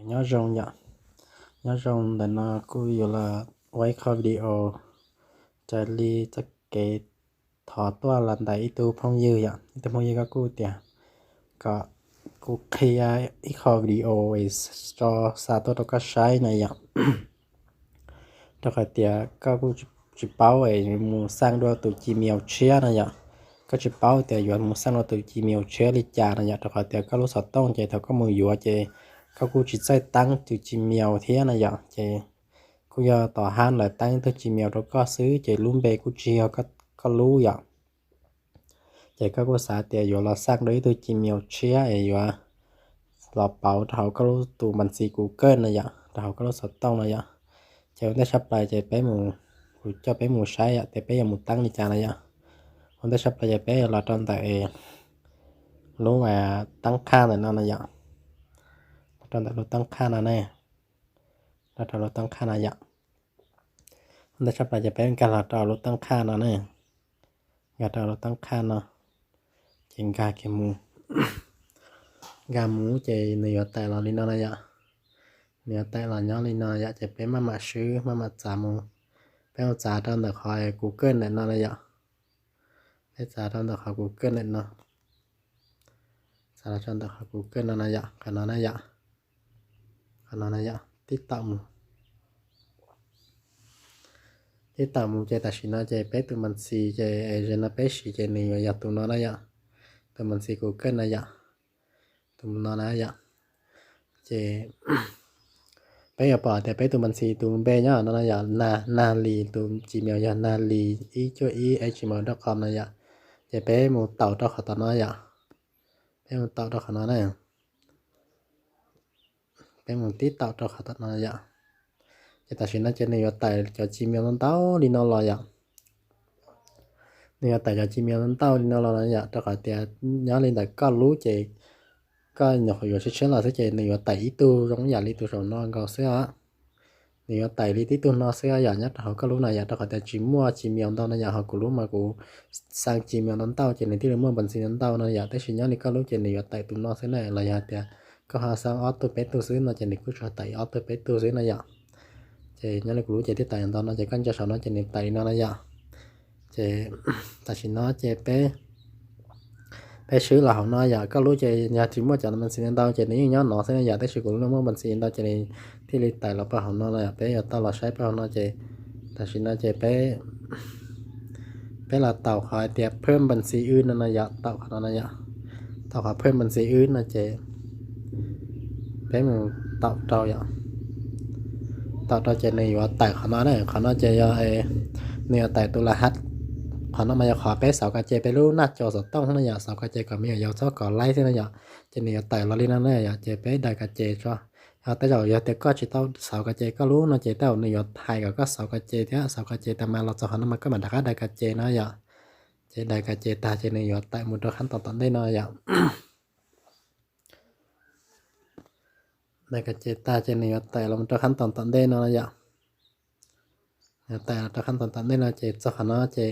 Nyob zoo yom, nyob zoo, ntawm no kuj yuav los ua ib qho video raws li txoj kev thov tuaj los ntawm ib tug phooj ywg yom, ib tug phooj ywg koj kuj tias kom kuv qhia ib qho video es tso xa tuaj rau koj saib na yom. Rau qhov tias koj kuj tsis paub es mus xaj dua tus Gmail tshiab no yom. Koj tsis paub tias yuav mus xaj dua tus Gmail tshiab li cas no yom, rau qhov tias koj lub xov tooj ces thaum koj mus yuav ces koj kuj tsis txawj teeb tus Gmail thiab no yom, ces kuj yog tom hab lawv teeb tug Gmail rau koj xwb ces lub npe kuj tsis yog koj lub yom. Ces koj kuj xav tias yuav los xaj dua ib tug Gmail tshiab es yuav los pauv rau hauv koj lub tus npas ntxis Google no yom, rau hauv koj lub xov tooj no yom. Ces ua ntej tshaj plaws ces peb mus, kuv coj peb mus saib yom, tias peb yuav mus teeb li cas no yom. Ua ntej tshaj plaws ces peb yuav los rau ntawm lub teeb qhaj ntawm no no yom, los rau ntawm lub teeb qhaj no ne, los rau lub teeb qhaj no yom. Ua ntej tshaj plaws ces peb nkag los rau lub teeb qhaj no ne, nkag rau lub teeb qhaj no, ces nkag kiag mus, nkag mus ces nws yuav tawm los li no na yom. Nws yuav tawm los nyob li no yom, ces peb maj mam swb maj mam txav mus, peb mus txav rau ntawm qhov Google ntawm no na yom. Peb txav rau ntawm qhov Google ntawm no, txav los rau ntawm qhov Google no na yom, qhov no na yom, qhov no na yom, tib taum mus. Tib taum mus ces tam sim no ces peb tus npas ntxis ces ze no peb siv ces nws yuav yog tus no na yom, tus npas ntxis Google na yom, tus no na yom. Ces peb yuav pom tias peb tus npas ntxis tus npe nyob no na yom, Nag Lis, tus Gmail yog naglis ib cuaj ib at gmail dot com no yom. Ces peb mus taum rau qhov tom no yom, peb mus taum rau qhov no na, peb mus tib taum rau qhov tom no yom. Ces tam sim no ces nws yuav tawm cov Gmail ntau ntau li no los yom. Nws yuav tawm cov Gmail ntau ntau li no los no yom, rau qhov tias nyob li ntawm koj lub ces koj nyuam qhuav yuav tshiab tshiab los xwb ces nws yuav tawm ib tug zoo ib yam li tus saum no nkaus xwb os. Nws yuav tawm li tib tug no xwb yom, nyob rau hauv koj lub na yom, rau qhov tias tsis muaj Gmail ntau no yom, ho kuv lub mas kuv xaj Gmail ntau ntau ces nws thiaj li muaj npas ntxis ntau ntau no yom, tab sis nyob li koj lub ces nws yuav tawm tus no xwb na, los yog tias koj ho xaj ob tug peb tug xwb no ces nws kuj tsuas tawm ob tug peb tug xwb no yom. Ces nyob li kuv lub ces thiaj tawm ntau no ces koj ntsia saum no ces nws tawm li no na yom. Ces tam sim no ces peb, peb swb los hauv no yom, koj lub ces yog tsis muaj cov npas ntxis ntau ces nws yeej nyob no xwb na yom, tab sis kuv lub muaj npas ntxis ntau ces nws thiaj li tawm los pab hauv no no yom. Peb yuav tau los saib pab hauv no ces tam sim no ces peb, peb los taum qhov hais tias phwj npas ntxis wb no no yom, taum qhov no no yom, taum qhov phwj npas ntxis wb no ces peb mus taum rau yom. Taum rau ces nws yuav tawm qhov no na, qhov no ces yog, nws yuav tawm tus la hab. Qhov no mas yog qhov peb xauv ka ces peb lub naj cov xov tooj no yom, xauv ka ces kom me nyuam yaus txhob kov laib xwb no yom. Ces nws yuav tawm los li no na yom, ces peb dai ka ces tso. Yog tej zaum yog tias koj tsis tau xauv ka ces koj lub no ces tej zaum nws yuav hais kom koj xauv ka ces thiab, xauv ka ces tag mas los txog qhov no mas koj mam rov qab dai ka ces no yom. Ces dai ka ces tag ces nws yuav tawm mus rau qhab toom tom ntej no yom. Dai ka ces tag ces nws yuav tawm los rau qhab toom tom ntej no yom. Yuav tawm los rau qhab toom tom ntej no ces txog qhov no ces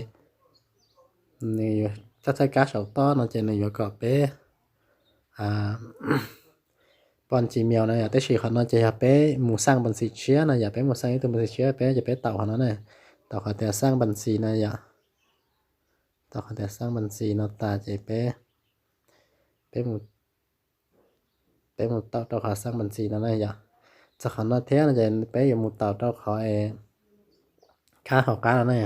nws yuav, txoj txhais kab saum toj no ces nws yuav kom peb pon Gmail no yom, tab sis qhov no ces yog peb mus xaj npas ntxis tshiab no yom, peb mus xaj ib tug npas ntxis tshiab peb ces peb taum qhov no na, taum qhov tias xaj npas ntxis no yom. Taum qhov tias xaj npas ntxis no tas ces peb, peb mus, peb mus taum rau qhov xaj npas ntxis no na yom. Txog qhov no thiab no ces peb yuav mus taum rau qhov kab hauv qab no na.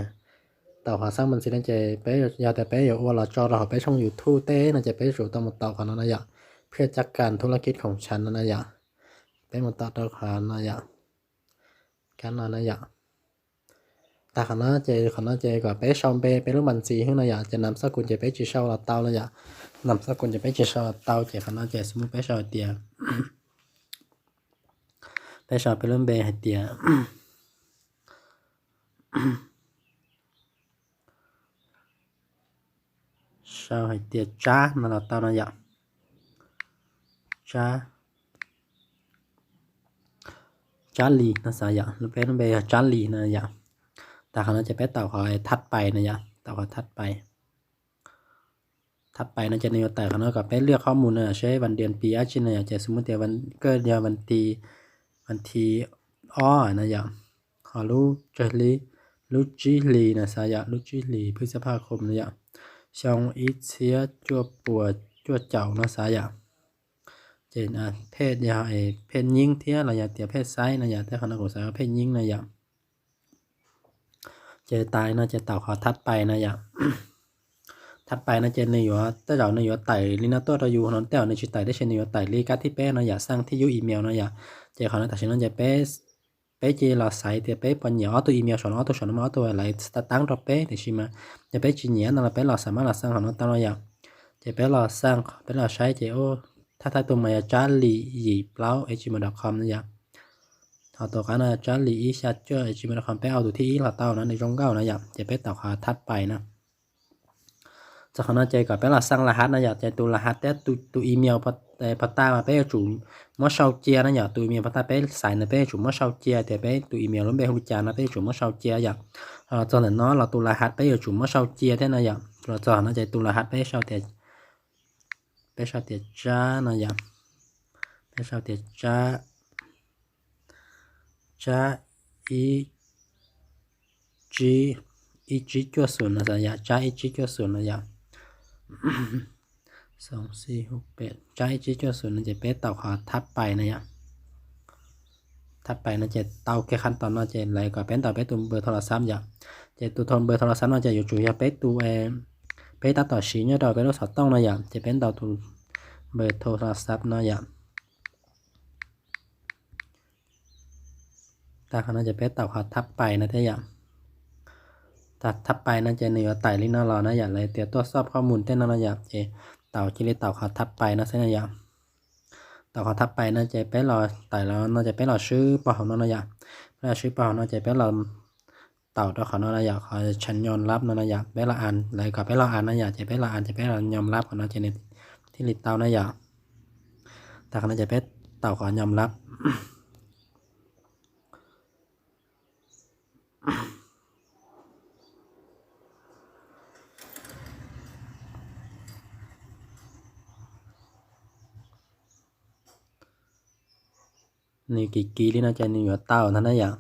Taum qhov xaj npas ntxis no ces peb, yog tias peb yuav ua los tso rau hauv peb tshooj YouTube teb no ces peb yuav tsum tau mus taum qhov no na yom, phiaj cab kas thu laj kib khoom tshav no na yom. Peb mus taum rau qhov no yom, kab no na yom. Tag qhov no ces, qhov no ces kom peb sau npe peb lub npas ntxis xwb no yom, ces nam xab kus ces peb tsis sau los tau no yom. Nam xab kus ces peb tsis sau los tau ces qhov no ces xws li peb sau hais tias, peb sau peb lub npe hais tias, sau hais tias Tsab no los tau no yom. Tsab, Tsab Lis no xav yom, peb lub npe yog Tsab Lis no yom. Tag qhov no ces peb taum qhov thab pais no yom, taum qhov thab pais. Thab pais no ces nws yuav tawm qhov no kom peb lwaj qhob mus no seb vas dias pis dab tsi no yom. Ces xws li tias koj yog vas thiv ob no yom, ho lub tsawg hli, lub tsib hlis no xav yom, lub tsib hlis pwj xab phaj khum no yom, xyoo ib txhiab cuaj puas cuaj caum no xav yom. Ces phej yog phej nyieb thiab los yog tias phej xaib no yom, tej qhov no kuv xav phej nyieb no yom. Ces tas li no ces taum qhov thab pais no yom. Thab pais no ces nws yuav, tej zaum nws yuav tawm li no tuaj rau yus no, tej zaum nws tsis tawm tab sis nws yuav tawm li kab thib peb no yom, xaj thib yub email no yom. Ces qhov no tam sim no ces peb cia li los xaiv tias peb puas nyiam ob tug email saum no, ob tug saum no mas ob tug lawv tab tab rau peb, tiam sis mas yog peb tsis nyiam no los peb los xam mab los xaj qhov no tau no yom. Ces peb los xaj, peb los saib ces thab thab tus mas yog tsab lis yim plaub gmail dot com no yom. Ho tus qab no tsab lis ib xya cuaj gmail dot com, peb au tus thib ib los tau no, nws zoo nkauj no yom. Ces peb taum qhov thab pais no. Txog qhov no ces kom peb los xaj la hav no yom, ces tus la hav thiab tus email pos tas mas peb yuav tsum muab sau cia no yom, tus email pos tas peb xaiv ntawd peb yuav tsum muab sau cia tias peb tus email lub npe hu li cas no peb yuav tsum muab sau cia yom. Los txog ntawm no los tus la hav peb yuav tsum muab sau cia thiab no yom. Los txog no ces tus la hav peb sau tias, peb sau tias tsab no yom, peb sau tias tsab, tsab ib tsib, ib tsib cuaj xum no yom, tsab ib tsib cuaj xum no yom. Tsab ib tsib cuaj xum no ces peb taum qhov thab pais no yom. Thab pais no ces tau kiag qhab tos no ces lawv kom peb ntaus peb tus npawg thau las xab yom. Ces tus npawg thau las xab no ces yuav tsum yog peb tus, peb tab tom siv nyob rau peb lub xov tooj no yom, ces peb ntaus tus npawg thau las xab no yom. Tas qhov no ces peb taum qhov thab pais no thiab yom. Thab pais no ces nws yuav tawm li no los na yom, lawv tias tuaj xoj khob mus tej no no yom, ces taum cia li taum qhov thab pais no xwb no yom. Taum qhov thab pais no ces peb los tawm los no ces peb los swb pog hauv no no yom. Peb los swb pog hauv no ces peb los taum rau qhov no no yom, qhov tshaj nyo lab no no yom, peb los as, lawv kom peb los as no yom, ces peb los as ces peb los nyo lab qhov no ces nws thiaj li tau na yom. Tas qhov no ces peb taum qhov nyo lab. Nws kim kim li no ces nws yuav tau ntag na yom.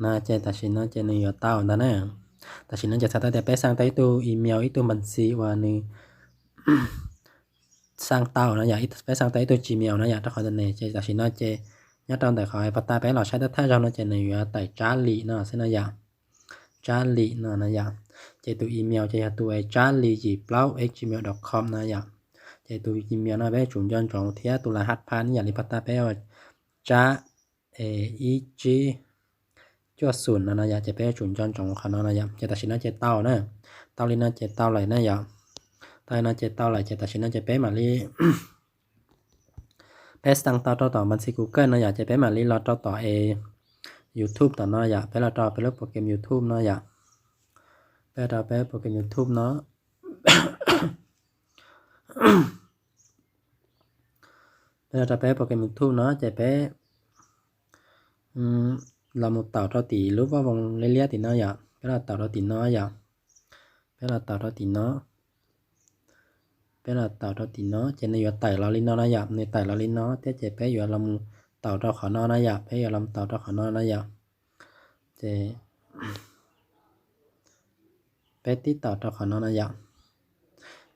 No ces tam sim no ces nws yuav tau ntag na. Tam sim no ces txhais tau tias peb xaj tau ib tug email ib tug npa xi uas nws xaj tau no yom, peb xaj tau ib tug Gmail no yom, rau qhov ntawm no ces tam sim no ces nyob rau ntawm qhov pos tas peb los saib thawj thawj zaug no ces nws yuav tawm tsab lis no xwb no yom. Tsab lis no no yom. Ces tus email ces yog tus tsab lis yim plaub gmail dot com no yom. Ces tus email no peb yuav tsum nco ntsoov thiab tus la hav phaj ib yam li pos tas peb ua tsab ib tsib cuaj xum no no yom, ces peb yuav tsum nco ntsoov qhov no no yom. Ces tam sim no ces tau na, tau li no ces tau lawm na yom. Tau li no ces tau lawm ces tam sim no ces peb mam li, peb xaj tau rau tom npa xi Google no yom, ces peb mam li los rau tom es YouTube tom no yom, peb los rau peb lub program YouTube no yom. Peb rau peb program YouTube no. Peb los rau peb program YouTube no ces peb los mus taum rau tim lub vaj voos liab liab tim no yom, peb los taum rau tim no yom. Peb los taum rau tim no. Peb los taum rau tim no ces nws yuav tawm los li no no yom, nws tawm los li no thiab ces peb yuav los mus taum rau qhov no na yom, peb yuav los mus taum rau qhov no na yom. Ces peb tib taum rau qhov no na yom.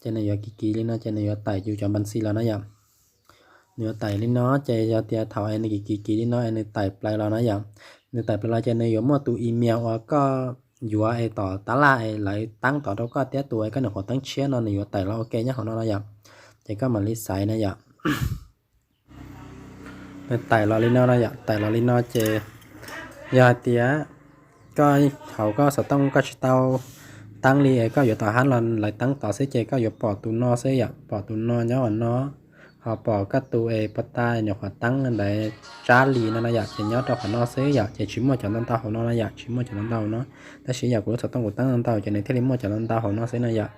Ces nws yuav kim kim li no ces nws yuav tawm yus cov npa xi los na yom. Nws yuav tawm li no ces yog tias thaum es nws kim kim kim li no es nws tawm plaws los na yom. Nws tawm plaws los ces nws yuav muaj tus email uas koj yuav es tom tab laj es lawv teeb tod rau koj thiab tus es koj nyuam qhuav teeb tshiab no nws yuav tawm los ua ke nyob hauv no no yom. Ces koj mam li xaiv na yom. Nws tawm los li no no yom, tawm los li no ces yog hais tias koj hauv koj xov tooj koj tsis tau teeb li es koj yuav tom hab los lawv teeb tod xwb ces koj yuav pom tus no xwb yom, pom tus no nyob hauv no. Ho pom koj tus es pos tas nyuam qhuav teeb ntawd tsab lis no no yom, ces nyob rau qhov no xwb yom, ces tsis muaj cov ntau ntau hauv no no yom, tsis muaj cov ntau ntau hauv no. Tab sis yog kuv lub xov tooj kuv teeb ntau ntau ces nws thiaj li muaj cov ntau ntau hauv no xwb no yom.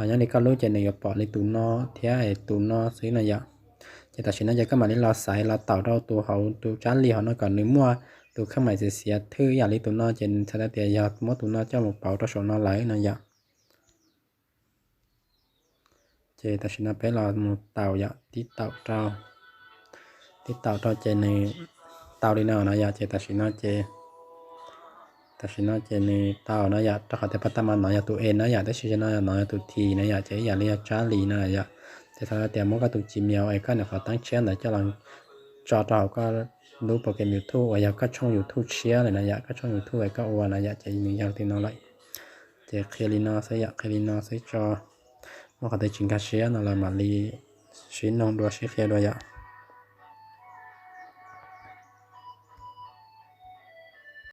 Nyob li koj lub ces nws yuav pom li tus no thiab tus no xwb no yom. Ces tam sim no ces koj mam li los xaiv los taum rau tus hauv tus tsab lis hauv no kom nws muaj tus kheej maim xiav xiav thwj ib yam li tus no ces txhais tau tias yog muab tus no coj mus pauv rau saum no lawm no yom. Ces tam sim no peb los mus taus yom, tib taus rau, tib taus rau ces nws tau li no no yom. Ces tam sim no ces, tam sim no ces nws tau no yom, rau qhov tias pab tab mas no yog tus e no yom, tab sis no no yog tus t no yom, ces ib yam li yog tsab li no yom. Ces thaum tias muab koj tus Gmail es koj nyuam qhuav teeb tshiab ntawd coj los tso rau hauv koj lub program YouTube uas yog koj tshooj YouTube tshiab lawm no yom, koj tshooj YouTube es koj ua no yom, ces nws yog li no lawm. Ces qhia li no xwb yom, qhia li no xwb tso, muaj qhov twg tsis nkag siab no los mam li sib noog dua sib qhia dua yom.